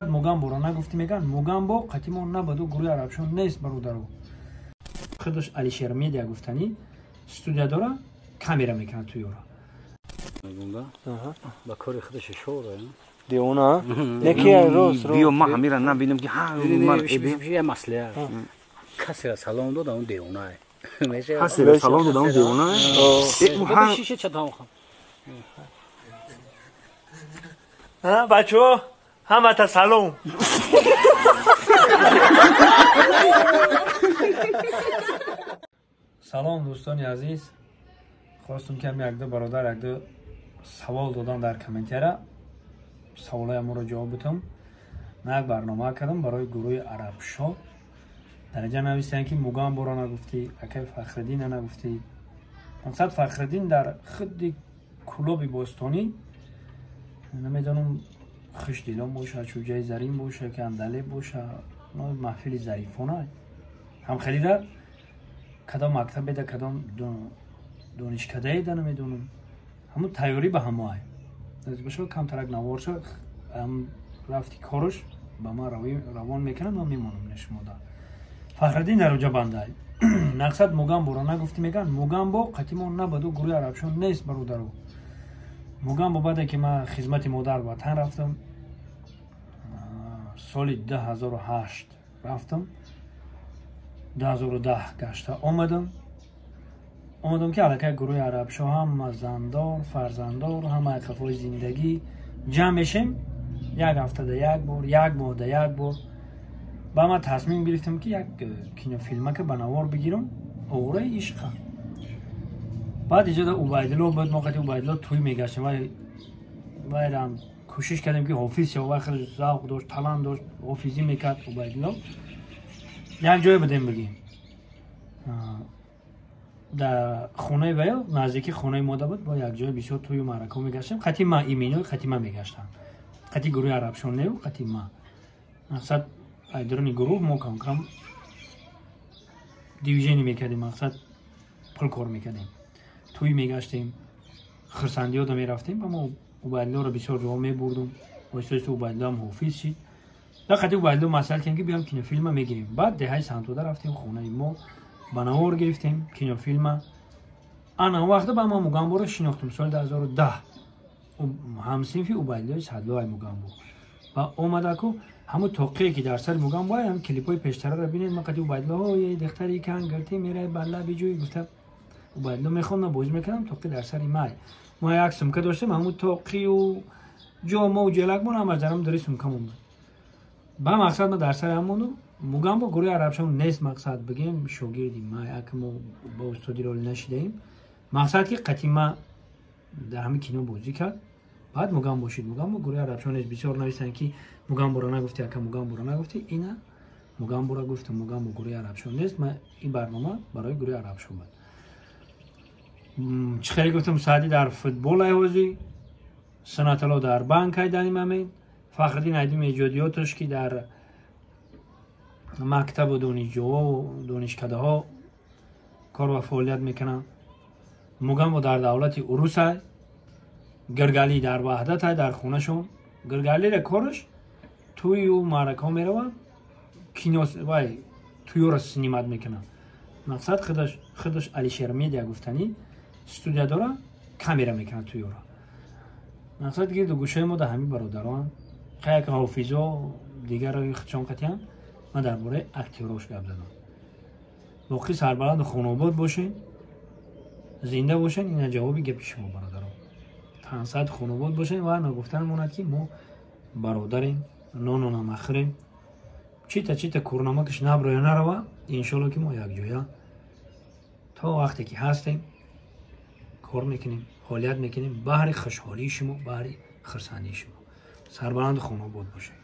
Мугамборо нагуфтӣ, меган Мугамбо қатимо набаду гурӯҳи арабшон нест, бародаро. Худаш Алишер Медиа гуфтанӣ студия дора, камера мекунад туёра. Ба кори худаш шора. Девона? Неки рост рост. Биё, ман ҳамира набинам ки ҳа ман я маслиҳат. Касера салом дод, он девона. Касера салом дод, он девона. Шиша чатам хам. Ҳа бачо, ҳамата салом. Салом дӯстони азиз. Хостум ки ҳам якду бародар якду савол додан дар комментария. Саволҳои аморо ҷавоб битам. Ман як барнома кардам барои гурӯҳи Арабшо. Дар инҷа нависанд ки Мугамборо нагуфтӣ, акай Фахриддинро нагуфтӣ. Мақсад Фахриддин дар худи клуби бостонӣ намедонам хушдилон боша, чӯҷаи зарин боша, ки андалеб боша, маҳфили зарифона. Ҳамхелида кадом мактабеда, кадом донишкадаеда намедонам. Ҳамун тайёрӣ ба ҳамоай. Бошо камтарак наворша рафти корш ба ман равон мекунам, ман мемонам нешумода. Фахриддин дар оҷа бандай. Мақсад Мугамборо нагуфтӣ, меган Мугамбо қатимо набаду гурӯҳи арабшон нест, бародаро. Мугамбо баъде ки ман хизмати модар ватан рафтам, соли 2008 рафтам, 2010 гашта омадам. Омадам ки аллакай гурӯҳи арабшо ҳама зандор, фарзандор, ҳама қафои зиндагӣ ҷамъ мешем, як ҳафтада як бор, як моҳда як бор. Ба ман тасмим гирифтам ки як кинофилмака ба навор бигирам, овораи ишқа. Баъд иҷода Убайдулло буд, мо қати Убайдулло тӯй мегаштем. Вайрам кӯшиш кардем ки ҳофиз шава, вай хеле завқ дошт, талант дошт, ҳофизӣ мекард Убайдулло. Як ҷое будем бигем. Дар хонаи вай, наздики хонаи мода буд, бо як ҷое бисёр тӯю маърака мегаштем. Қати ма имино, қати ма мегаштам. Қати гурӯҳи арабшон неу, қати ма. Мақсад айдрони гурӯҳ мо кам-кам дивижени мекардем, мақсад пул кор мекардем. Тӯй мегаштем, хурсандиёда мерафтем, ва мо Убайдуллоро бисёр ҷо мебурдум. Оҳиста-оҳиста Убайдулло ҳам ҳофиз шид. Ва қати Убайдулло масъала кардем ки биём кинофилма мегирем. Баъд деҳаи Сантода рафтем, хонаи мо ба навор гирифтем кинофилма. Ана он вақта ба ман Мугамборо шинохтум, соли 2010. Ҳамсинфи Убайдуллои Садлоай Мугамбо. Ва омадаку ҳамун тоқие ки дар сари Мугамбо ҳам клипҳои пештараро бинед, ман қати Убайдулло ой духтари кан гирти мерай бар лаби ҷӯй гуфта Убайдулло мехондам, бозӣ мекардам, тоқи дар сари май. Мо як сумка доштем, ҳамун тоқию ҷомаву ҷелакмон ҳамаш дарам дари сумкамон буд. Ба мақсад ма дар сари ҳамону Мугамбо гурӯҳи арабшон нест, мақсад бигем шогирди ма, як мо ба устоди ролӣ нашидаем. Мақсад ки қати ма дар ҳамин кино бозӣ кард. Баъд Мугамбо шид. Мугамбо гурӯҳи арабшон нест. Бисёр нависанд ки Мугамборо нагуфтӣ, ака Мугамборо нагуфтӣ. Ина Мугамборо гуфтам, Мугамбо гурӯҳи арабшон нест. Ма ин барнома барои гурӯҳи арабшон буд. Чӣ хеле гуфтам, Саъдӣ дар футбол айҳозӣ, Санаталло дар банк айдани мамин, Фахриддин айдим эҷодиёташ ки дар мактабу донишҷӯҳову донишкадаҳо кор ва фаъолият мекунанд. Мугамбо дар давлати Урусай, Гиргалӣ дар Ваҳдатай, дар хонашон. Гиргалиро кораш тӯю маъракаҳо мераванд, кино вай тӯёро снимат мекунанд. Мақсад худаш Алишер Медиа гуфтанӣ студия дора, камера мекунад тӯёро. Мақсад гирду гӯшаи мо дар ҳамин бародарон, як ҳофизо дигарро худшон қатиям. Ман дар бораи актёрош гап задам. Боқӣ сарбаланду хонобод бошед, зинда бошед. Ина ҷавоби гапи шумо бародарон. Тансад хонобод бошед ва нагуфтан монад ки мо бародарем, нону намахӯрем. Чита чита курнамакаш наброя нарава, иншолло ки мо якҷоя то вақте ки ҳастем кор мекунем, фаъолият мекунем баҳри хушҳолии шумо, баҳри хурсандии шумо. Сарбаланду хонобод бошед.